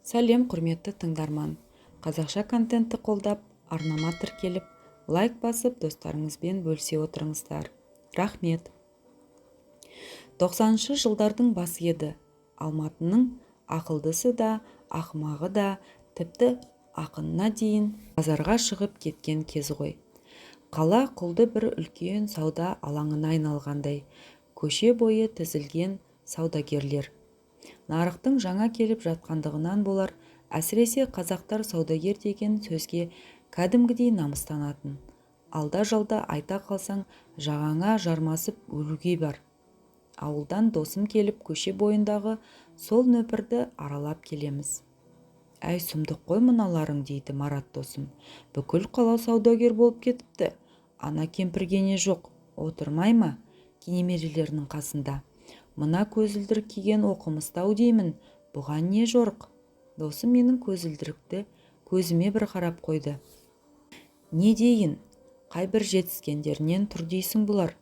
Сәлем, құрметті тыңдарман! Қазақша контентті қолдап, арнама тіркеліп, лайк басып, достарыңызбен бөлісе отырыңыздар. Рахмет! 90-шы жылдардың басы еді. Алматының ақылдысы да, ақымағы да, тіпті ақынына дейін базарға шығып кеткен кез ғой. Қала құлды бір үлкен сауда алаңына айналғандай. Көше бойы тізілген саудагерлер. Нарықтың жаңа келіп жатқандығынан болар, әсіресе қазақтар саудагер деген сөзге кәдімгідей намыстанатын. Алда-жалда айта қалсаң, жағаңа жармасып өлуге бар. Ауылдан досым келіп, көше бойындағы сол нөпірді аралап келеміз. Әй, сұмдық қой мыналарың, дейді Марат досым. Бүкіл қала саудагер болып кетіпті. Ана кемпірге не жоқ, отырмай ма немерелерінің қасында? Мына көзілдірік киген оқымысты-ау деймін, бұған не жорық? Досым менің көзілдірікті көзіме бір қарап қойды. Не дейін, қай бір жетіскендерінен тұр дейсің бұлар?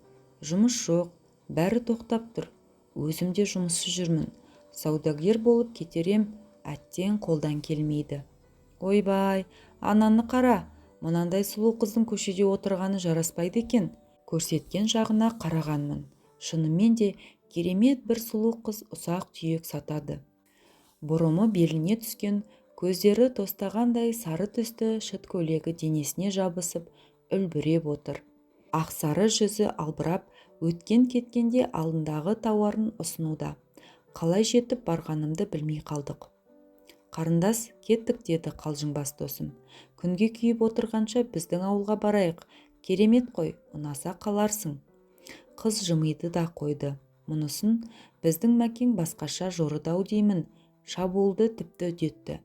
Жұмыс жоқ, бәрі тоқтап тұр. Өзім де жұмыссыз жүрмін. Саудагер болып кетер ем, әттең, қолдан келмейді. Ойбай, ананы қара, мынандай сұлу қыздың көшеде отырғаны жараспайды екен. Көрсеткен жағына қарағанмын. Шынымен де керемет бір сұлу қыз ұсақ-түйек сатады. Бұрымы беліне түскен, көздері тостағандай сары түсті шыт көйлегі денесіне жабысып, үлбіреп отыр. Ақсары жүзі албырап, өткен-кеткенде алдындағы тауарын ұсынуда. Қалай жетіп барғанымды білмей қалдық. Қарындас, кеттік, деді қалжыңбас досым. Күнге күйіп отырғанша біздің ауылға барайық. Керемет қой, ұнаса қаларсың. Қыз жымиды да қойды. Мұнысын біздің Мәкең басқаша жорыды-ау деймін, шабуылды тіпті үдетті.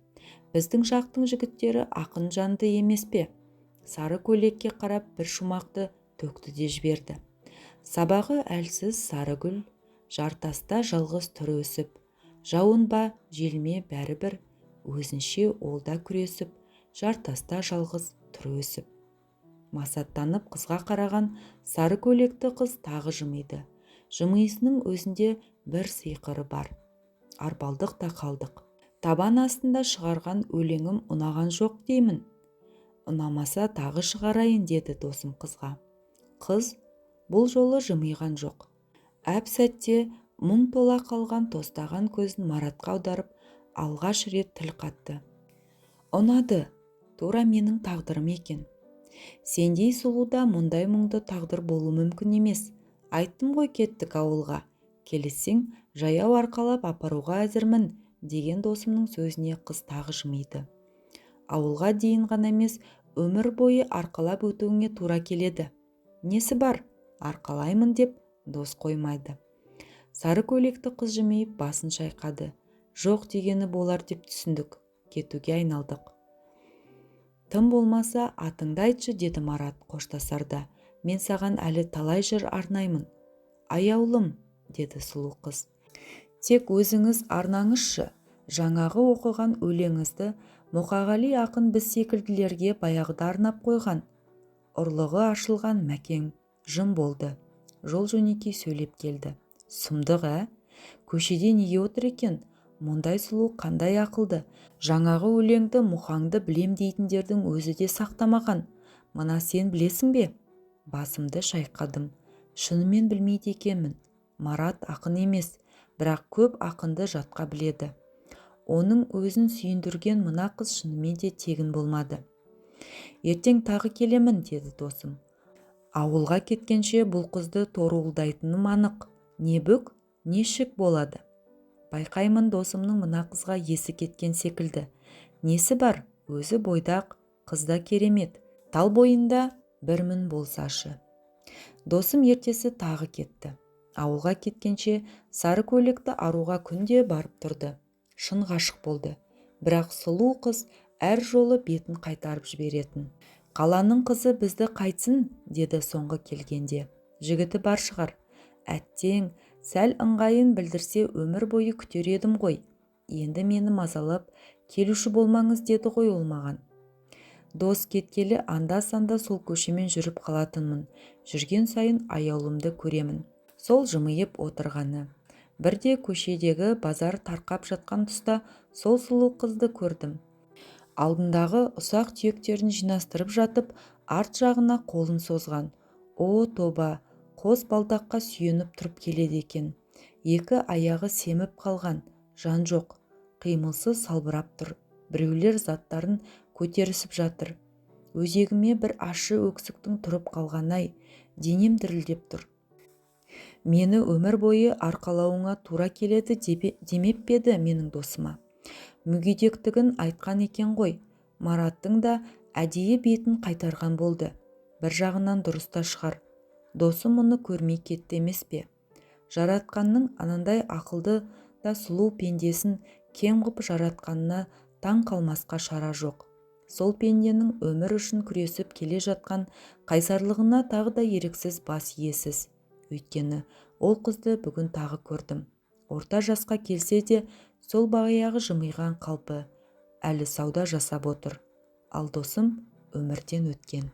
Біздің жақтың жігіттері ақын жанды емес пе? Сары көйлекке қарап бір шумақты төкті де жіберді. Сабағы әлсіз сары гүл, жартаста жалғыз тұр өсіп, жауын ба, жел ме, бәрібір, өзінше ол да күресіп, жартаста жалғыз тұр өсіп. Масаттанып қызға қараған сары көйлекті қыз тағы жымиды. Жымиысының өзінде бір сиқыры бар. Арбалдық та қалдық. Табан астында шығарған өлеңім ұнаған жоқ деймін. Ұнамаса тағы шығарайын, деді досым қызға. Қыз бұл жолы жымиған жоқ. Әп-сәтте мұң тола қалған тостаған көзін Маратқа аударып, алғаш рет тіл қатты. Ұнады, тура менің тағдырым екен. Сендей сұлуда мұндай мұңды тағдыр болу мүмкін емес. Айттым ғой, кеттік ауылға. Келіссең, жаяу арқалап апаруға әзірмін, деген досымның сөзіне қыз тағы жымиды. Ауылға дейін ғана емес, өмір бойы арқалап өтуіңе тура келеді. Несі бар, арқалаймын деп дос қоймайды. Сары көйлекті қыз жымиып басын шайқады. Жоқ дегені болар деп түсіндік. Кетуге айналдық. Тым болмаса атыңды айтшы, деді Марат қоштасарда. Мен саған әлі талай жыр арнаймын. Аяулым, деді сұлу қыз. Тек өзіңіз арнаңызшы. Жаңағы оқыған өлеңіңізді Мұқағали ақын біз секілділерге баяғыда арнап қойған. Ұрлығы ашылған Мәкең жым болды. Жол жөнекей сөйлеп келді. Сұмдық, ә? Көшеде неге отыр екен? Мұндай сұлу қандай ақылды? Жаңағы өлеңді Мұқаңды білем дейтіндердің өзі де сақтамаған. Мына сен білесің бе? Басымды шайқадым. Шынымен білмейді екенмін. Марат ақын емес, бірақ көп ақынды жатқа біледі. Оның өзін сүйіндірген мына қыз шынымен де тегін болмады. Ертең тағы келемін, деді досым. Ауылға кеткенше бұл қызды торуылдайтыным анық. Не бүк, не шік болады. Байқаймын, досымның мына қызға есі кеткен секілді. Несі бар, өзі бойдақ, қыз да керемет. Тал бойында бір мін болсашы. Досым ертесі тағы кетті. Ауылға кеткенше сары көйлекті аруға күнде барып тұрды. Шын ғашық болды. Бірақ сұлу қыз әр жолы бетін қайтарып жіберетін. Қаланың қызы бізді қайтсын, деді соңғы келгенде. Жігіті бар шығар. Әттең, сәл ыңғайын білдірсе өмір бойы күтер едім ғой. Енді мені мазалап, келуші болмаңыз деді ғой ол маған. Дос кеткелі анда-санда сол көшемен жүріп қалатынмын. Жүрген сайын аяулымды көремін. Сол жымиып отырғаны. Бірде көшедегі базар тарқап жатқан тұста сол сұлу қызды көрдім. Алдындағы ұсақ-түйектерін жинастырып жатып, арт жағына қолын созған. О, тоба, қос балдаққа сүйеніп тұрып келеді екен. Екі аяғы семіп қалған, жан жоқ, қимылсыз салбырап тұр. Біреулер заттарын көтерісіп жатыр. Өзегіме бір ащы өксіктің тұрып қалғаны-ай, денем дірілдеп тұр. Мені өмір бойы арқалауыңа тура келеді демеп пе еді менің досыма? Мүгедектігін айтқан екен ғой. Мараттың да әдейі бетін қайтарған болды. Бір жағынан дұрыс та шығар. Досым мұны көрмей кетті емес пе? Жаратқанның анандай ақылды да сұлу пендесін кем ғып жаратқанына таң қалмасқа шара жоқ. Сол пенденің өмір үшін күресіп келе жатқан қайсарлығына тағы да еріксіз бас иесіз. Өйткені ол қызды бүгін тағы көрдім. Орта жасқа келсе де, сол баяғы жымиған қалпы, әлі сауда жасап отыр. Ал досым өмірден өткен.